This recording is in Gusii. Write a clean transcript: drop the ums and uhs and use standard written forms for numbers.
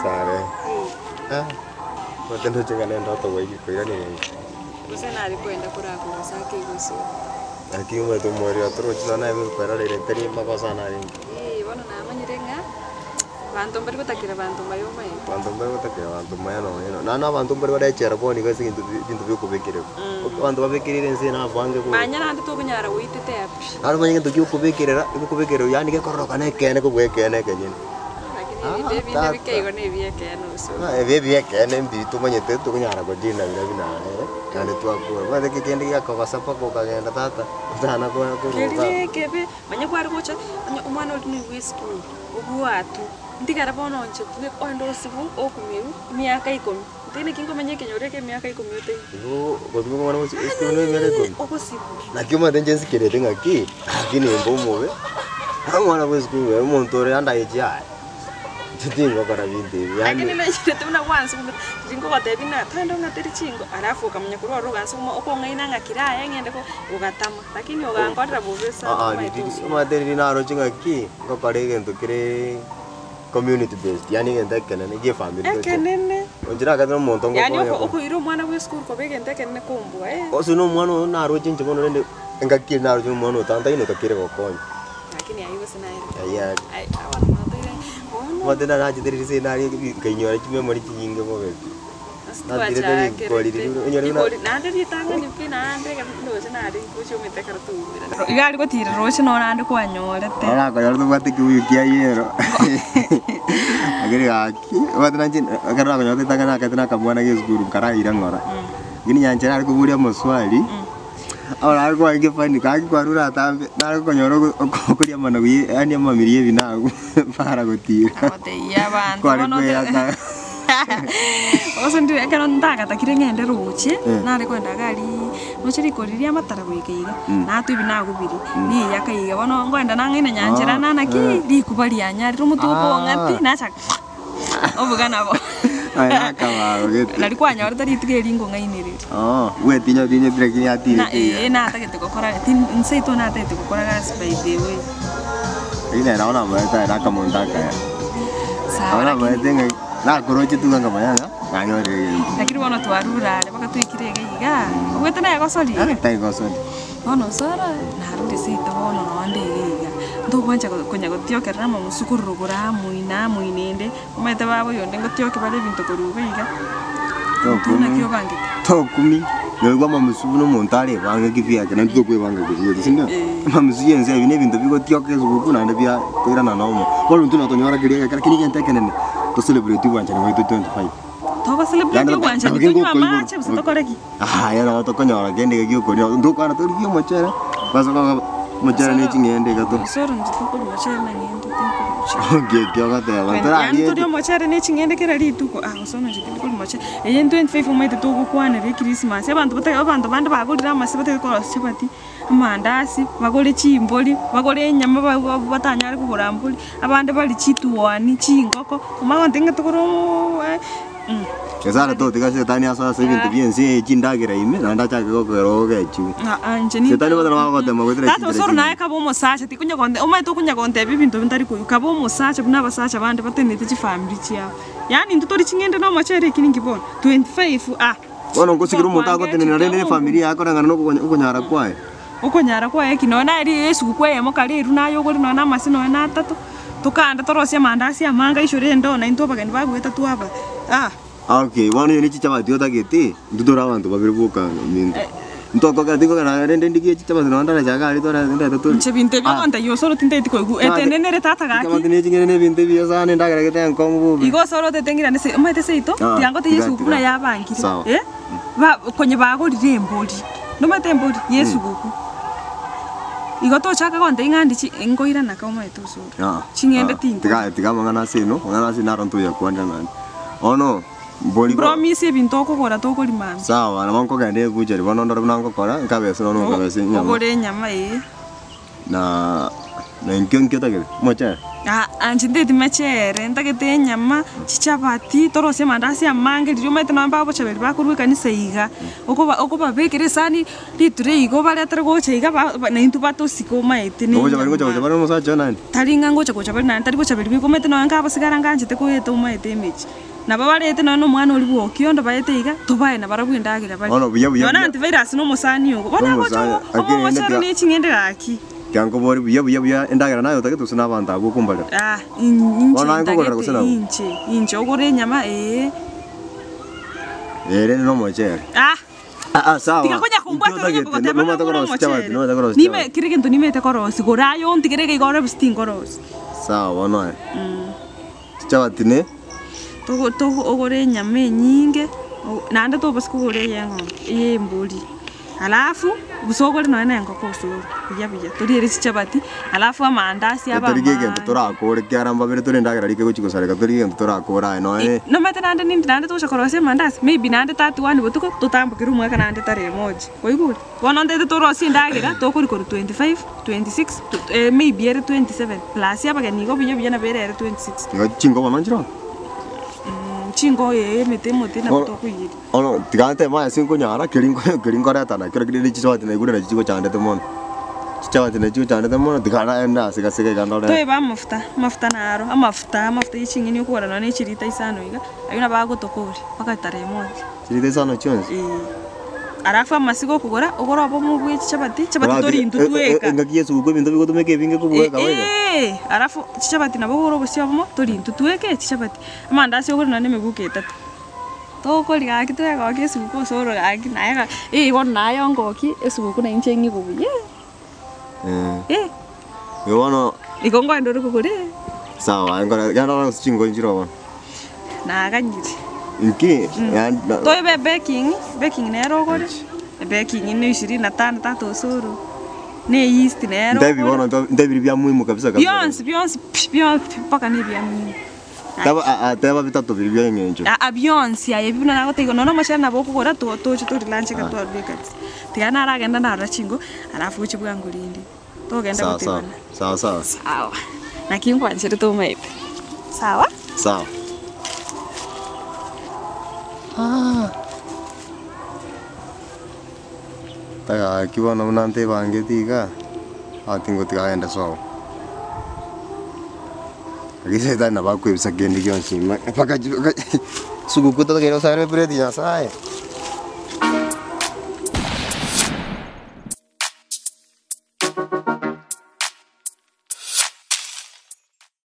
Gesare. Ah, omanyete ndoche ng'a nendoto gwaikire koiraneria inka. Gose nare kwenda korakogosa ake gose. Lakini omanyete omoerio otorochi nonya naye kwerorera tari makosa narenge. Eeh bono namanyire ng'a abanto mbari gotakera banto mbaye omaete. Abanto mbari gotakera banto mbaye nonya no, naende abanto mbare barechera bono iga ase eng'encho ebinto biokobekererwa. Abanto babekereire ense eye nabange bobe. Manya naende tokonyara goitete pi. Naende omanye egento giokobekerera, egokobekererwa yaani gekororokana ekeene kobua ekeene ekenyene. Lakini ebinto ebinde bike igo na ebi'ekeene gose Ah, ebi ebi'ekeene mbi tomanyete tokonyara kodina bira buna ere, naende twakora. Omanyete ki kende giakogosa mpaka okagenda tata, otana konya Keria koruga. ekebe, manya kware gocha, onye omwana oria noigwa esukuru, obwatwe, ntigare bono inche bwe oende osibwe okumirwe emiaka ikomi, nte naki nkomenya ekenyoro eke emiaka ikomi otaiyo. Igo gosibwa omwana gochi esukuru na emiaka ikomi? Ogosibwa. Naki omanyete inche nsikerete ng'aki, lakini nimbe omobe, omwana bwa esukuru ere omonto ore under age yaye, inche tingokora binto ebi yaani. Lakini naicherete buna gwansugumete, riria nkogotebia ng'a twende ong'atere chinko, alafu okamanya korwa ororo ogansuguma okong'aina ng'a kira aye ng'ende ko, ogatama. Lakini ogankorera bobe sana Aa omanyete riria osubire. omanyete riria naroche ng'aki, ngokora egento kereee community based, yaani egento ekenene gie efamiri toche. Ekenene. Inche nakatire omonto Yaani ngokonya oko ko. okoira omwana bwa esukuru koba egento ekenene kombua eh. Ase na omwana oyo naroche inche bono rende, engaki eri naroche omwana oyo tantaini otakire gokonya. Lakini aywo gose naye. Aywo are. Ai abana batoire bono. Omanyete narachete ririsa eri naria nkainyora chimemory chinyinge bobe pi. Ase Natirete rikori twachakerete riria onyore buna. rikori naende ritang'ani pi naende ekero ndoche nare gochia omete ekero twaumerana. Iga aria gotira roche noro naende kwanyorete. Nabo nakonyora tobwate ekibuyu kia yellow lakini gaki omanyete nainche ekero nakonyorete ritang'ani nakagete na akamwana ga esukuru nkaraira ng'ora. Lakini nyanchera nare koboria amaswali, abo nare kwarenge funny gaki kwarure atambe nare konyora oko okoria amanagu ye yaani amamiri ya ebinagu bara gotira. Agotebia abanto Kware bono ote kweyaka. Gose ndire ekero ntagatakire ng'ende roche, Eh. nare kogenda iga aria roche rikori riria amatara goika iga, natwa ebinagu biria, niyaka iga bono nkoenda nang'aina nyanchera Ah, nana ki, eh. rikuba rianyarire omotwe okong'ati, Ah. nachaka obuga nabo. Aye nakabago gete. Nari kwanyorete rituko eri nkong'ainereria. Oo, bwetinya otinyeti lakini Na yatirete ee iga. natagete gokora tin nseito natagete gokora gasi by the way. Lakini nere nabo namoete aye nakamonto akaya. Sawa Nabo lakini namoete ng'a nakoroche tu nkamanya ng'a nanyorire egento. lakini bono twarure are mpaka twaikire iga iga, obwate naye gosori iga? Tari gosori. Bono osoro narure seito bono nonde iga iga, ntogwancha konya gotiokerera amamusu korwa rogoro amo ina amo ina ende, omanyete baba oyonde ngotioke bare ebinto korwa iga iga, intwe naki obangete? Tokumi, noigwa amamusu buna omonto arebange kivyake naintwe tokwebanga kebieto, sindio? Eh. Amamusu ya ense ebi na ebinto bigotioka esuguku naende bia toirana nomo. Bono intwe notonyora keria egekero, lakini egento ekenene, to celebrate obwanchani bwaito 25. Togo celebrate obwanchani tonywe amache gose tokore ki? Aye nabo tokonyora kende iga giokoria, ntokwana torigie omochere, base koba omochere ne ching'ende iga to. Osoro inche tinkoria mochere na ng'ende tinkoria mochere. Nki ekio ogoteba, Yaani ntorarie torie omochere ne ching'ende kera rituko, ah osoro inche tinkoria mochere. Eye 25 omanyete togokwanera echristmas, abanto bata abanto bande bagorire amase batagete korosia chapati, amandasi, bagore chimbori, bagore enyama ba ba batanyare kogora mbori, abande barie chituoni, chingoko, omanye gontebia ng'a togore ooooo. Nyasae totiga shetani asoe ase ebinto bi'ense eye chindagera ime, naende achake gokera ogechiwe. Shetani bono nabo agotema goetera Tata chinchera osoro naye chinyinge. kaba omosacha tikonya konte omanyete okonya kontebia ebinto ntari koigwa kaba omosacha buna abasacha bande batenenete chifamiri chiabo yaani intwe tori ching'ende na omochere eki ninki bono 25 ah. Bono ngosikire omonto agotenena rende ne efamiri yaye koreng'ana na okonyara kwaye. Okonyara kwaye ki nonya naye ri esuguku eyemo kare erwo naye ogore nonya na amase nonya na atato, tokande torosie amandasi amange aishore endoo na intwe abageni bagoeta twaba ah. Okay, bono onye ne chichabati otagete, intwe tore abanto babere boka minto. Ntokogera tingokera rende ndigie chichabati nonya ndarache iga aria tore ndete torie. Inche binto ebi Ah. ogontebia osoro tintageti koigwa, etenenere tata gaki. Chichabati ne ching'ende na ebinto ebiya sana endagera gete enkong'u bobe. Igo osoro otete ng'irane se omanyete seito, Ah, tiga ngotebie tiga, esuguku buna tiga. yabangire, Sawa. eh, ba konye bagorire embori. Nomanyete embori y'esuguku. Igo tochaka gontebia ng'a ande chi nkoirana ka omanyete osoro. Ah, Ching'ende ah, tinkoria. Tiga tiga amang'ana ase ino, amang'ana ase ino naro ntoyakwanera naende. Bono, mbori ko- Promise ebinto okogora tokori mambia. Sawa, nabo nkogenda ebuchari bono ndore buna ngokora, nkabese nono nkabese enyama. Ogore enyama ee. Na na inkio nkio otagete? Omochere? Aa inche ntagete mechere, ntagete enyama, chichabati, torosie amandasi amange riria omanyete nonye bagochaberi bakorwa ekanisa iga, okoba okobabekera esani riture igo obaretere gocha iga ba ba naintwe batosike omanyete na Ogocha bari gocha gocha enyama. bare omosacha one naende. Tari ng'a ngocha gocha bare naende tari gochaberi bweka omanyete nonye nkabasigara nganchete koeta omanyete emechie. Nabo barete nonye na omwana oria bwokia onde baete iga, tobae nabarabwo endagera barie. Bono buya buya Nonye na buya. antivirus na omosani ogo, bono agocha Nomosani, omo lakini rende omochere tiga ne ching'ende gaki. tiga nkoborie buya buya buya endagera naye otagete gose na abanto abwo okombarera? Ah, inche Bono naye nkogorera ntagete gose nabwo? inche, inche ogore enyama ee. Ee rende na omochere. Ah. Ah ah sawa. Tiga konya Inki kombwata onye otagete? kogoteba Nomanyete nagore korosia chapati, omochere. nomanyete korosia Nime chapati. kera egento nimete korosia, gora aye ontigere iga igoro gose tinkorosia. Sawa bono aye. Chichabati ne. Togo togo ogore enyama enyinge, o naende tobasa kogora eye eng'ombe, eye embori, alafu gose ogore nonye na engoko osore buya buya, toriere chichabati, alafu amandasi abe Torigie egento amaange. torakore ekiagera mbabere tore endagera rika egochi gosareka torigie egento torakore aye nonye. Nomanyete naende nindi naende togocha korosia amandasi, maybe naende 31 botuko, totambokere omwaka naende tarehe moja, kwaigure? Bono ntagete torosie endagera, tokori korwa 25, 26, maybe ere 27, plus abageni igo buya buya nabo ere ere 26. Igo chingo bono nchire oo? Chingo ee emete emote nabo Bono tokoiyeria. bono tiga ntebe ase nkonyara keri nko keri nkoreta nakio lakini rende chichabati naigure nachi chigochandete mono. Chichabati nachi chigochandete mono tiga naende ase gase iga ndore. Toebe amafuta, amafuta naro, amafuta amafuta ya ching'eni okogora nonye ne chirita isano iga, aywo nabo agotokoria mpaka tarehe moja. Chirita isano chionsi? Eeh. Alafu amasiga okogora, ogore obomo bwe chichabati, chichabati tori intwe tweka. Engaki ya esuguku ebinto bigotumeka ebinge kobua kawaida. Eeh, alafu chichabati nabo ogore obosie obomo, tori intwe tweke chichabati. Amandasi ogore nonye na emebuko etato. Tokoria gaki twegokia esuguku ase oro gaki naye ga eh bono naye ongokie esuguku na inche ng'igwe buya. Eh. Igo bono. Igo nkoenda ore kogora eh. Sawa, nkore genda orore gose chinko nchire bono. Naganyire. Inki? Toibe baking, baking nere ogore, baking ne ishirini na tano tata osoro, ne yeast nere ogore. Ntebi bono ntebi biria bia muhimu kabisa kabisa. Bionsi bionsi pi bionsi mpaka na ebia muhimu. Teba aa teba bitato biria bia eng'encho. Aa bionsi aye ebi buna nagotebia igo, nonya omochere nabo okogora to toche tori lunch ekero twarure ekanisa. Tiga naragenda narora chinko, alafu oche bwango rende. Togenda Sawa sawa, gotebana. sawa sawa. Sawa, naki nkwancherete omaete. Sawa? Sawa. Gaki bono buna ntebangeti iga, aa tingotiga agende sobo. Lakini shetani nabo akoebisa kende gionsi ime mpaka mpaka suguku tatakeire gosabera eplate Nyasaye.